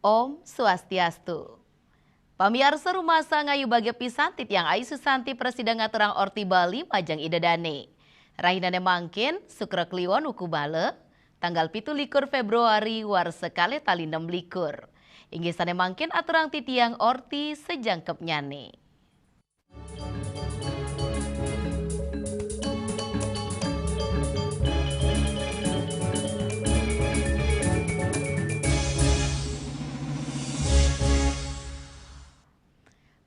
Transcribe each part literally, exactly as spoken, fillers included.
Om Swastiastu. Pamiarsa, rumasa ngayubagia pisan titiang Ayu Susanti prasida ngaturang orti Bali majeng Ida Dane. Rahinane mangkin, Sukra Kliwon wuku bala, tanggal pitu likur Februari warsa kalih tali nem likur. Inggih sane mangkin aturang titiang orti sajangkepnyane.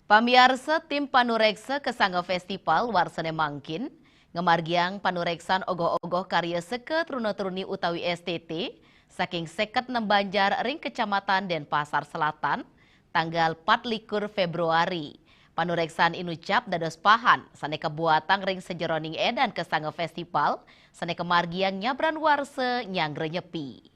Pamiarsa, tim panureksa Kesanga Festival warsane mangkin ngamargiang panureksan ogoh-ogoh karya seka truna-truni utawi S T T saking seket nem banjar ring Kecamatan Denpasar Selatan, tanggal pat likur Februari. Panureksan inucap dados pahan sane kabuatang ring sajeroning edan Kesanga Festival sane kamargiang nyabran warsa nyanggra nyepi.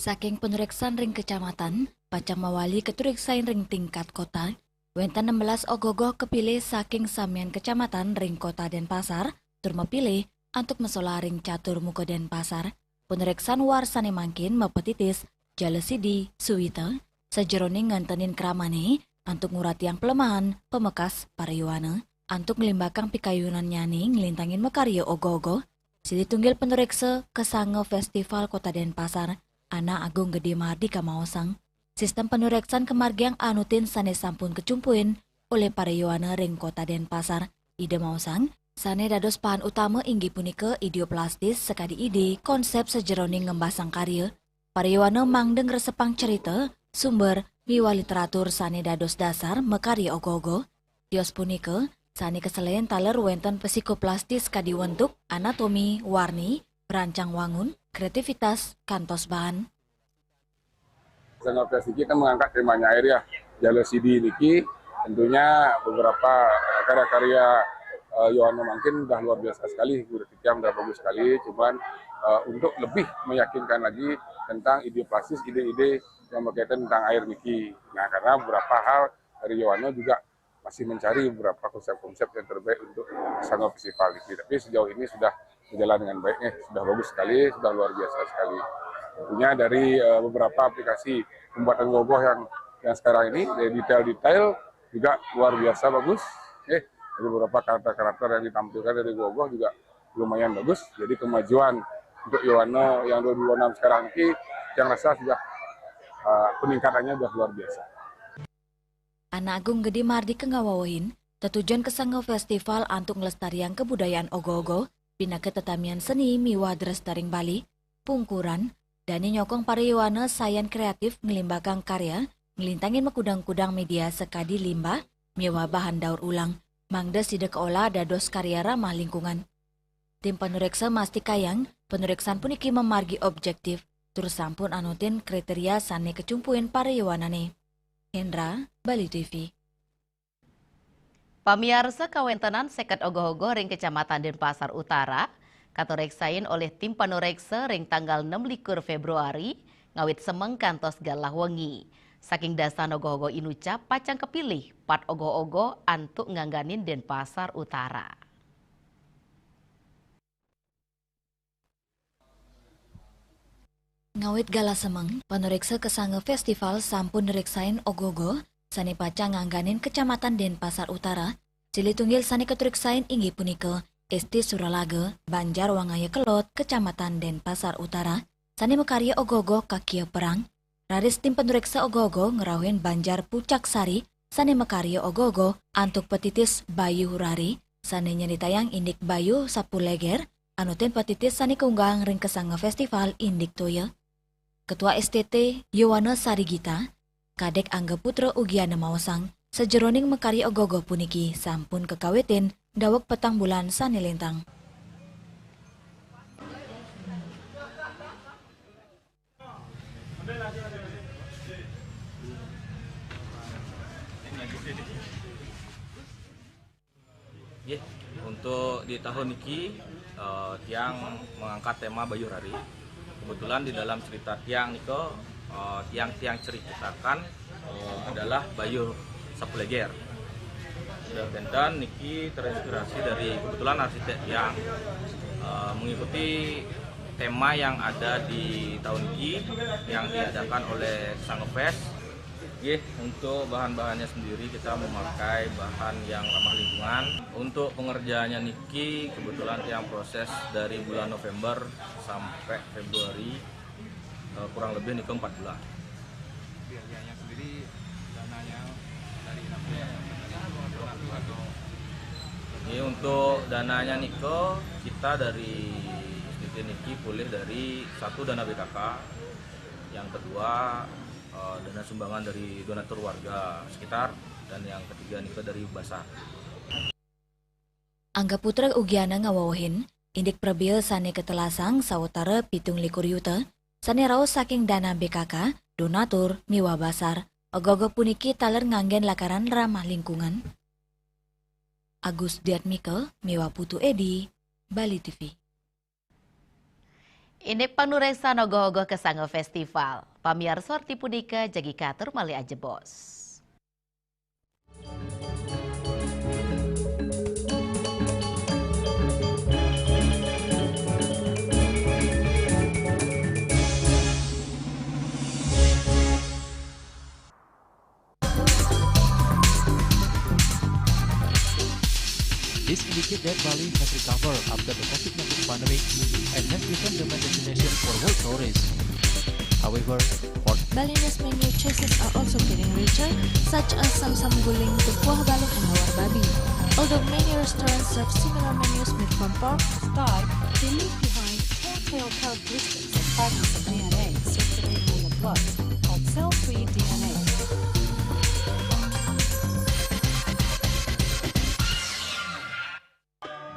Saking panureksan ring kecamatan, pacang mawali katureksain ring tingkat kota, wenten nem belas ogoh-ogoh kapilih saking samian kecamatan ring Kota Denpasar, tur mapilih antuk masolah ring catur muka Denpasar. Panureksan warsane mangkin mapatitis Jala Sidi, Suwita, sajeroning ngantenin kramane antuk nguratiang palemahan pamekas para yowana, antuk nglimbakang pikayunannyane nglintangin makarya ogoh-ogoh. Silih tunggil panureksa Kesanga Festival Kota Denpasar, Anak Agung Gede Mardika maosang, sistem panureksan kamargiang anutin sane sampun kacumpuin olih para yowana ring Kota Denpasar. Ida maosang, sane dados pahan utama inggih punika idea plastis sakadi ide konsep sajeroning ngembasang karya. Para yowana mangda ngresepang cerita, sumber, miwah literatur sane dados dasar makarya ogoh-ogoh. Tios punika sane kaselen taler wenten psikoplastis kadi wentuk, anatomi, warni, perancang wangun, kreativitas, kantos bahan. Senopes niki kan mengangkat temanya air ya, Jala Sidi niki tentunya beberapa karya-karya eh, Yohana mungkin udah luar biasa sekali, udah titiang udah bagus sekali, cuman eh, untuk lebih meyakinkan lagi tentang ide plastis, ide-ide yang berkaitan tentang air niki. Nah, karena beberapa hal dari Yohana juga masih mencari beberapa konsep-konsep yang terbaik untuk Sango Festival ini. Tapi sejauh ini sudah berjalan dengan baik, eh, sudah bagus sekali, sudah luar biasa sekali. Tentunya dari eh, beberapa aplikasi pembuatan ogoh-ogoh yang yang sekarang ini, dari detail-detail juga luar biasa bagus. Eh, dari beberapa karakter-karakter yang ditampilkan dari ogoh-ogoh juga lumayan bagus. Jadi kemajuan untuk Yohana yang dua ribu dua puluh enam sekarang ini yang rasa sudah eh, peningkatannya sudah luar biasa. Anak Agung Gede Mardika ngawewehin, tetujon Kesanga Festival antuk nglestariang kabudayaan ogoh-ogoh, pinaka tetamian seni miwah drestaring Bali, pungkuran, dane nyokong para yowana sayan kreatif nglimbakang karya, nglintangin makudang-kudang media sakadi limbah miwah bahan daur ulang, mangda sida kaolah dados karya ramah lingkungan. Tim panureksa mastikayang, panureksan puniki mamargi objektif, tur sampun anutin kriteria sane kacumpuin para yowanane. Hendra, Bali T V. Pamiarsa, kawentenan seket ogoh-ogoh ring Kecamatan Denpasar Utara katureksain olih tim panureksa ring tanggal enam likur Februari, ngawit semeng kantos galah wengi. Saking dasan ogoh-ogoh inucap pacang kapilih pat ogoh-ogoh antuk ngangganin Denpasar Utara. Ngawit galah semeng, panureksa Kesanga Festival sampun nreksain ogoh-ogoh sane pacang ngangganin Kecamatan Denpasar Utara. Silih tunggil sane katureksain inggih punika S T Suralaga, Banjar Wangaya Kelod, Kecamatan Denpasar Utara, sane makarya ogoh-ogoh kakia perang. Raris tim panureksa ogoh-ogoh ngrauhin Banjar Pucak Sari sane makarya ogoh-ogoh antuk patitis Bayu Hurari, sane nyeritayang indik Bayu Sapuleger, anutin patitis sane kaunggahang ring Kesanga Festival indik toya. Ketua S T T, Yowana Sarigita, Kadek Angga Putra ugiana maosang, sajeroning makarya ogoh-ogoh puniki sampun kakawitin daweg petang bulan sane lintang. Nggih, untuk di tahun niki, eh, tiang mengangkat tema Bayu Hurari. Kebetulan di dalam cerita tiang nika, eh, tiang-tiang ceritakan, eh, adalah Bayu Sapuleger. Sudah benten niki terinspirasi dari kebetulan arsitek tiang, eh, Eh, mengikuti tema yang ada di tahun ini yang diadakan oleh Sangefest. Nggih, untuk bahan-bahannya sendiri kita memakai bahan yang ramah lingkungan. Untuk pengerjaannya niki kebetulan yang proses dari bulan November sampai Februari, eh, kurang lebih niku empat bulan. Biayanya sendiri, dananya dari napi, atau? Ini untuk dananya niko, kita dari S T T niki pulih dari satu dana B K K, yang kedua, eh, dana sumbangan dari donatur warga sekitar, dan yang ketiga niko dari basar. Angga Putra ugiana ngawewehin, indik prabéa sané katelasang sawetara pitung likur yuta, sané raos saking dana B K K, donatur, miwah basar. Ogoh-ogoh puniki taler nganggén lakaran ramah lingkungan. Agus Diatmika miwah Putu Edi, Bali T V. Indik panuréksan ogoh-ogoh kasangga festival. Pamiarsa, ri punika jagi katur malih ajebos. This indicates that Bali has recovered after the COVID nineteen pandemic and has become the main destination for world tourists. However, for Balinese menu choices are also getting richer, such as samsam guling, tumpah balung, and lawar babi. Although many restaurants serve similar menus made from pork, Sky, they leave behind telltale characteristics of fragments of D N A circulating in the blood called cell-free D N A.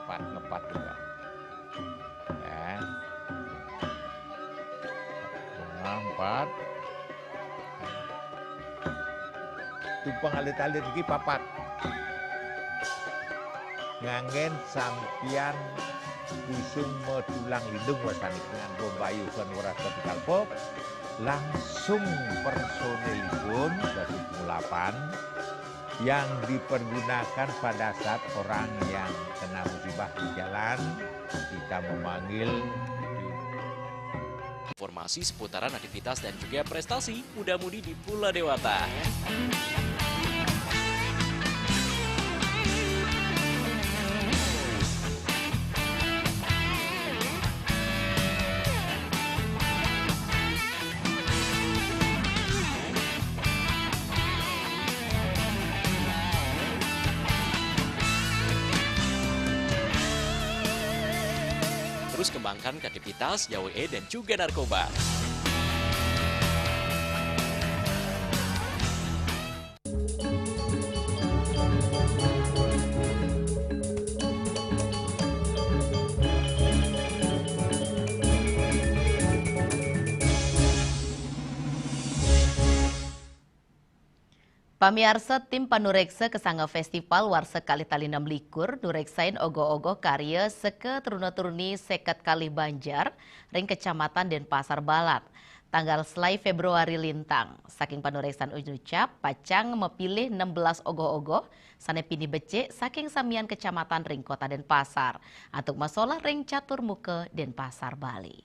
Empat, ngepat juga. Ya. Bunga empat. Tumpeng alit-alit iki papat. Nganggén sampiyan kusuma tulang lindung wasani dengan bombayu kan weras ketika pop, langsung personilipun dari pengulapan yang dipergunakan pada saat orang yang kena musibah di jalan, kita memanggil. Informasi seputaran aktivitas dan juga prestasi muda-mudi di Pulau Dewata. Terus kembangkan kreativitas, jauhi dan juga narkoba. Pamiarsa, tim panuréksa kasangga festival warsa kalih tali enam likur nuréksain ogoh-ogoh karya seka truna-truni séket kalih banjar ring Kecamatan Dénpasar Balat. Tanggal selaé Fébruari lintang, saking panuréksan Unucap pacang mapilih enam belas ogoh-ogoh sané pinih becik saking samian kecamatan ring Kota Dénpasar antuk masolah ring Catur Muka Dénpasar, Bali.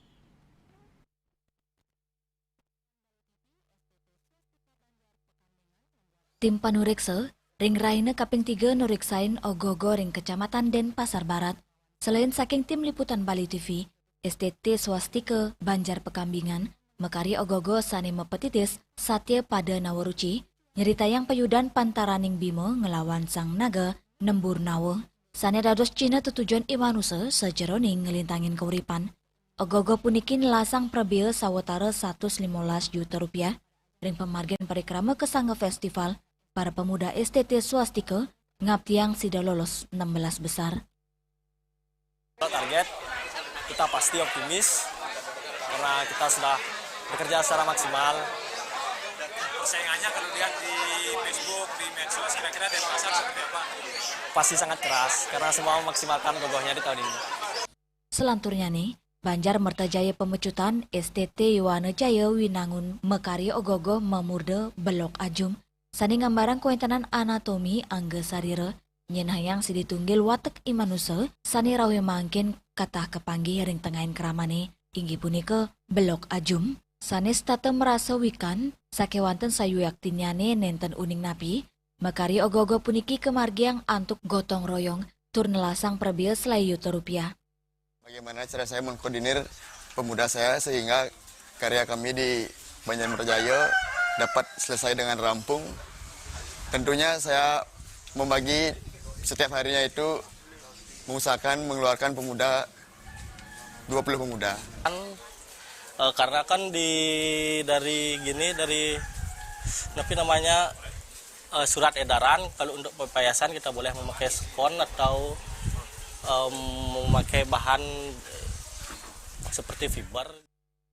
Tim panuréksa ring rahina kaping tiga nuréksain ogoh-ogoh ring Kecamatan Dénpasar Barat. Selain saking tim liputan Bali T V, S T T Swastika Banjar Pakambingan makarya ogoh-ogoh sané mapatitis Satya Pada Nawaruci, nyritayang payudan pantaraning Bima nglawan Sang Naga Nembur Nawa, sané dados cihna tetujon i manusa sajeroning nglintangin kauripan. Ogoh-ogoh puniki nelasang prabéa sawatara satus limolas juta rupiah. Ring pamargin parikrama kasangga festival, para pemuda S T T Swastika ngaptiang sida lolos enam belas besar. Target, kita pasti optimis karena kita sudah bekerja secara maksimal. Persaingannya kalau lihat di Facebook, di medsos, kira-kira Denpasar seperti apa? Pasti sangat keras karena semua memaksimalkan ogoh-ogohnya di tahun ini. Salanturnyane, Banjar Mertajaya Pamecutan, S T T Yowana Jaya Winangun makarya ogoh-ogoh mamurda Belog Ajum, sane ngambarang kawentenan anatomi angga sarira, nyenahang sidi tunggil watek i manusa sane rauh mangkin katah kapanggih ring tengahing kramane, inggih punika belog ajum, sane setata marasa wikan, sakewanten sayuaktinnyané nénten uning napi, makarya ogoh-ogoh puniki kamargiang antuk gotong royong tur nelasang prabéa selaé yuta rupiah. Bagaimana cara saya mengkoordinir pemuda saya sehingga karya kami di Banjar Merjaya dapat selesai dengan rampung? Tentunya saya membagi setiap harinya itu mengusahakan mengeluarkan pemuda, dua puluh pemuda. Kan, eh, karena kan di, dari gini, dari, tapi namanya, eh, surat edaran, kalau untuk pepayasan kita boleh memakai spon atau, em, memakai bahan, eh, seperti fiber.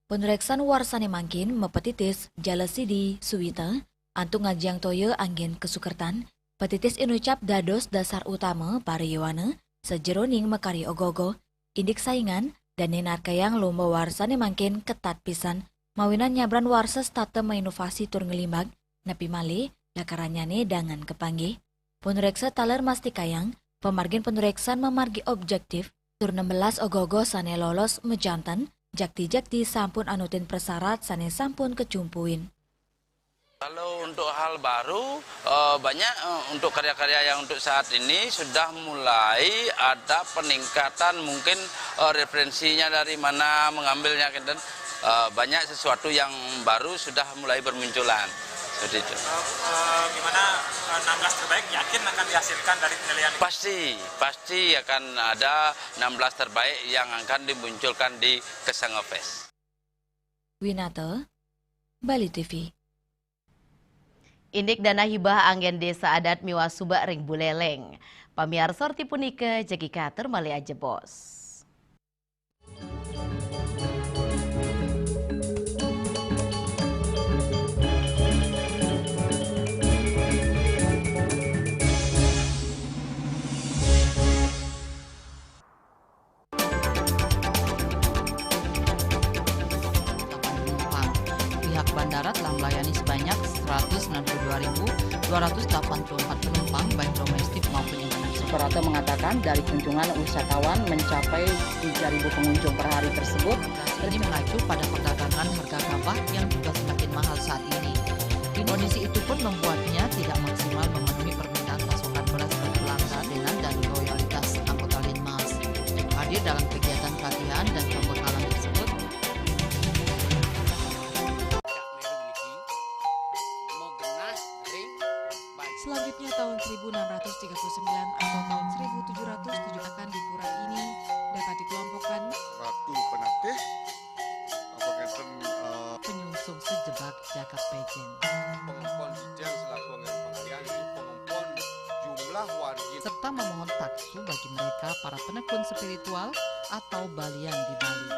Panureksan warsane mangkin mapatitis jala sidi suwita antuk ngajiang toya anggen kasukertan, patitis inucap dados dasar utama para yowana sajeroning makarya ogoh-ogoh. Indik saingan, dane narkayang lomba warsane mangkin ketat pisan, mawinan nyabran warsa setata mainovasi tur nglimbak, napi malih lakarannyane dangan kapanggih. Panureksa taler mastikayang, pamargin panureksan mamargi objektif, tur nembelas ogoh-ogoh sane lolos majanten, jakti-jakti sampun anutin prasarat sane sampun kacumpuin. Kalau untuk hal baru, eh, banyak, eh, untuk karya-karya yang untuk saat ini sudah mulai ada peningkatan mungkin, eh, referensinya dari mana mengambilnya, kinten. Eh, banyak sesuatu yang baru sudah mulai bermunculan. Seperti itu. Eh, eh, gimana, eh, enam belas terbaik yakin akan dihasilkan dari penilaian ini? Pasti, pasti akan ada enam belas terbaik yang akan dimunculkan di Kesanga Fest. Winata, Bali T V. Indik dana hibah anggen desa adat miwah subak ring Buleleng. Pamiarsa, rti punika jagi katur malih ajebos. Delapan penumpang. Pihak bandara telah melayani sebanyak seratus sembilan puluh dua ribu dua ratus delapan puluh empat penumpang, baik domestik maupun internasional. Suprapto mengatakan dari kunjungan wisatawan mencapai tiga ribu pengunjung per hari tersebut. Ini mengacu pada perdagangan harga gabah yang juga semakin mahal saat ini. Kondisi itu pun membuatnya tidak maksimal memenuhi permintaan pasokan beras ke pelanggan dan loyalitas anggota Linmas. Hadir dalam kegiatan pelatihan dan pembekalan tersebut. Selanjutnya, tahun seribu enam ratus tiga puluh sembilan atau tahun seribu tujuh ratus tujuh akan di pura ini dapat dikelompokkan Ratu Penatih, apa ngenten, eh, penyungsung sejebak jagat pejen. Pengempon Jijang selaku anggaran pengalian, jadi pengempon jumlah wargi. Serta memohon taksu bagi mereka para penekun spiritual atau balian di Bali.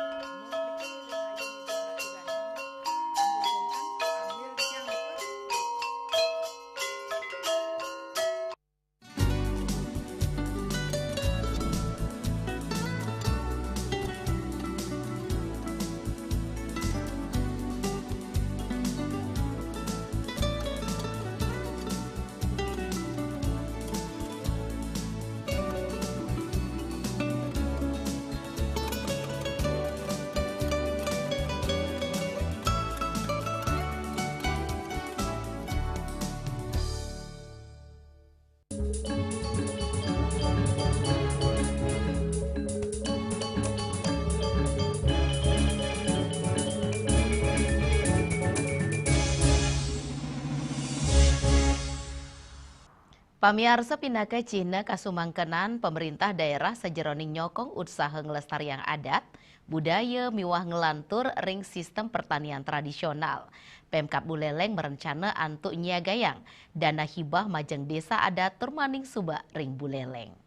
Pamiarsa, pinaka cihna kasumangkenan pamerintah daerah sajeroning nyokong utsaha nglestariang adat, budaya miwah nglantur ring sistem pertanian tradisional. Pemkab Buleleng merencana antuk nyiagayang dana hibah majeng desa adat tur maning subak ring Buleleng.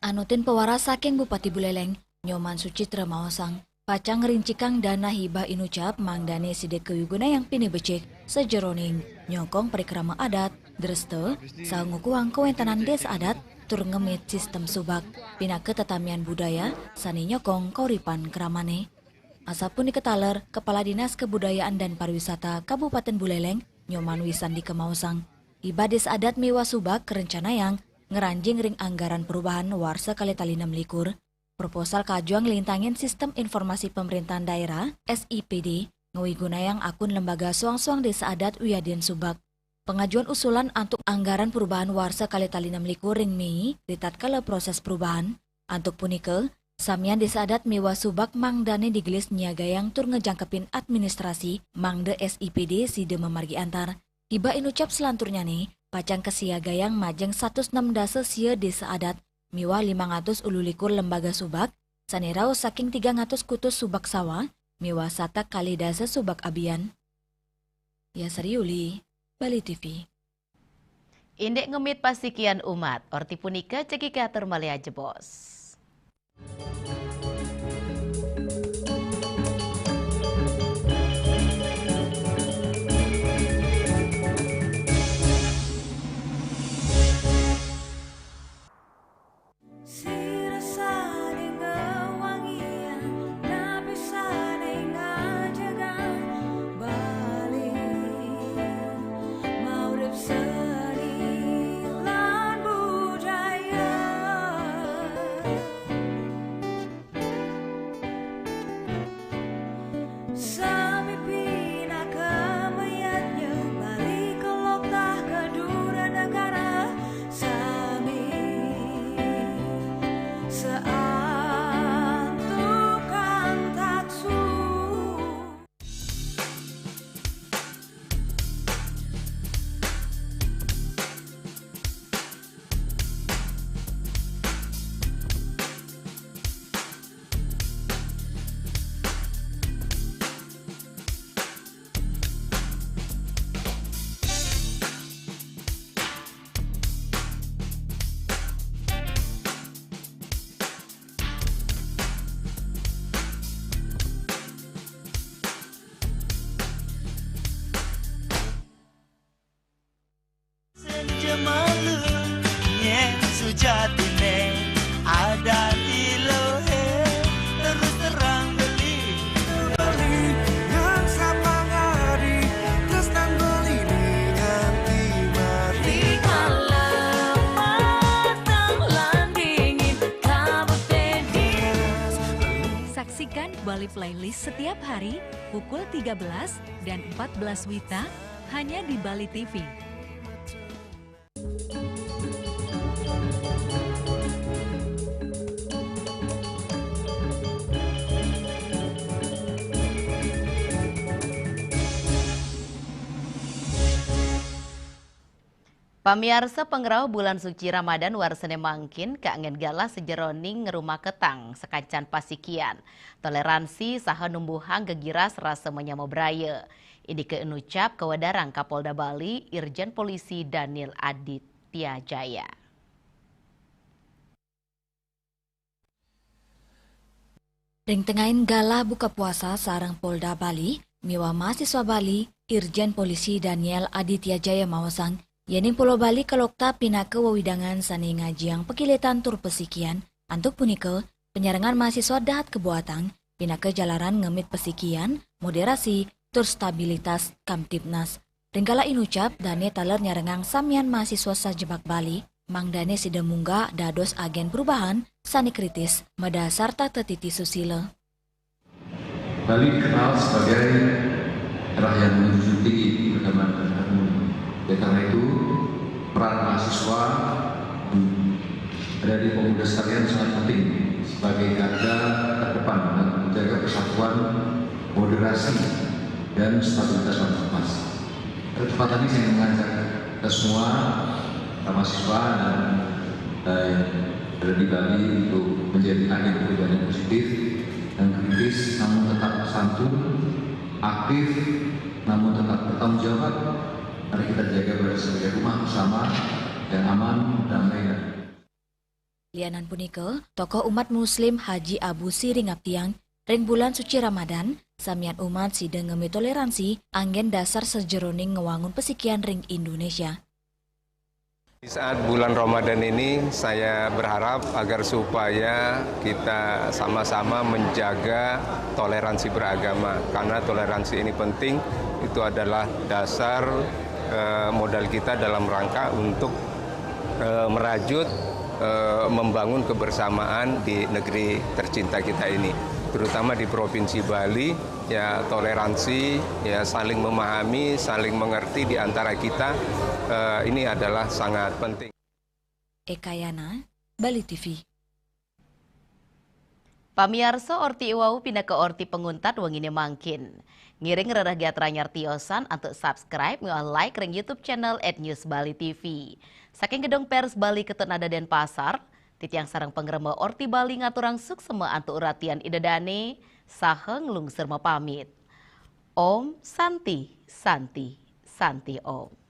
Anutin pawaras saking Bupati Buleleng, Nyoman Sucitra maosang, pacang ngrincikang dana hibah inucap mangdane sida kayugunayang pinih becik sajeroning nyokong parikrama adat, dresta, saha ngukuhang kawentenan desa adat tur ngemit sistem subak pinaka tetamian budaya sane nyokong kauripan kramane. Asapunika taler, Kepala Dinas Kebudayaan dan Pariwisata Kabupaten Buleleng, Nyoman Wisandika maosang, Iba Desa Adat miwah Subak kerencanayang ngranjing ring anggaran perubahan warsa kalih tali nem likur. Proposal kajuang nglintangin Sistem Informasi Pemerintahan Daerah, S I P D, ngwigunayang akun lembaga soang-soang Desa Adat wiadin Subak. Pangajuan usulan antuk anggaran perubahan warsa kalih tali nem likur ring Mei, ritatkala proses perubahan. Antuk punika, samian Desa Adat miwah Subak mangdane digelis nyiagayang tur ngejangkepin administrasi, mangda S I P D sida mamargi antar. Iba inucap selanturnyane, pacang kasiagayang majeng satus nem dasa sia Desa Adat miwah limang atus ulu likur lembaga Subak, sane rauh saking tigang atus kutus Subak Sawa, miwah satak kalih dasa Subak Abian. Yasari Uli, Bali T V. Indik ngemit pasikian umat, orti punika jagi katur malih ajebos. Sira sane ngwangiang, napi sane ngajegang Bali, maurip seni lan budaya. Sami pinaka mayadnya, Bali keloktah kedura negara, sami saantukan taksu. Senja malu, nyen sujatine adat ilohe, terus terang beli. Beli yang sapangari, tresnan beli nganti mati. Rikala matang lan dingin, kabut beding. Saksikan Bali Playlist setiap hari pukul tiga belas dan empat belas wita hanya di Bali T V. Pamiarsa, pangrauh Bulan Suci Ramadan warsane mangkin kaanggen galah sajeroning ngrumaketang sakancan pasikian, toleransi saha numbuhang gegiras rasa manyama braya. Indike inucap kawedarang Kapolda Bali, Irjen Polisi Daniel Aditya Jaya. Ring tengahin galah buka puasa sareng Polda Bali miwah mahasiswa Bali, Irjen Polisi Daniel Aditya Jaya maosang, yening Pulo Bali kaloktah pinaka wewidangan sane ngajiang pakilitan tur pasikian. Antuk punika, panyarengan mahasiswa dahat kabuatang pinaka jalaran ngemit pasikian, moderasi, tur stabilitas Kamtibnas. Ring galah inucap, dane taler nyarengang samian mahasiswa sajebag Bali, mangdane sida munggah dados agen perubahan sane kritis madasar tata titi susila. Bali dikenal sebagai daerah yang menjunjung tinggi keagamaan dan harmoni. Oleh karena itu, peran mahasiswa dan adik-adik pemuda sekalian sangat penting sebagai garda terdepan dalam menjaga persatuan, moderasi, dan stabilitas Kamtibmas. Pada kesempatan ini saya mengajak kita semua, para mahasiswa dan, eh, yang ada di Bali untuk menjadi agen perubahan yang positif dan kritis, namun tetap santun, aktif, namun tetap bertanggung jawab. Mari kita jaga Bali sebagai rumah bersama yang aman, damai, dan Lianan punika, tokoh umat Muslim Haji Abu Siri ngaptiang, ring bulan suci Ramadan, samian umat sida ngemit toleransi anggen dasar sajeroning ngwangun pasikian ring Indonesia. Di saat bulan Ramadan ini, saya berharap agar supaya kita sama-sama menjaga toleransi beragama, karena toleransi ini penting, itu adalah dasar Eh, modal kita dalam rangka untuk eh, merajut eh, membangun kebersamaan di negeri tercinta kita ini, terutama di Provinsi Bali. Ya, toleransi, ya, saling memahami, saling mengerti di antara kita, eh, ini adalah sangat penting. Ekayana, Bali T V. Pamiarsa, orti iwau pinaka orti panguntat wangine mangkin. Ngiring rereh gatra nyartiosan antuk subscribe miwah like ring YouTube channel at News Bali T V. Saking Gedung Pers Bali Ketut Nada Denpasar, titiang sareng pangrema Orti Bali ngaturang suksema antuk uratian Ida dane, saha nglungsur mapamit. Om Santi, Santi, Santi Om.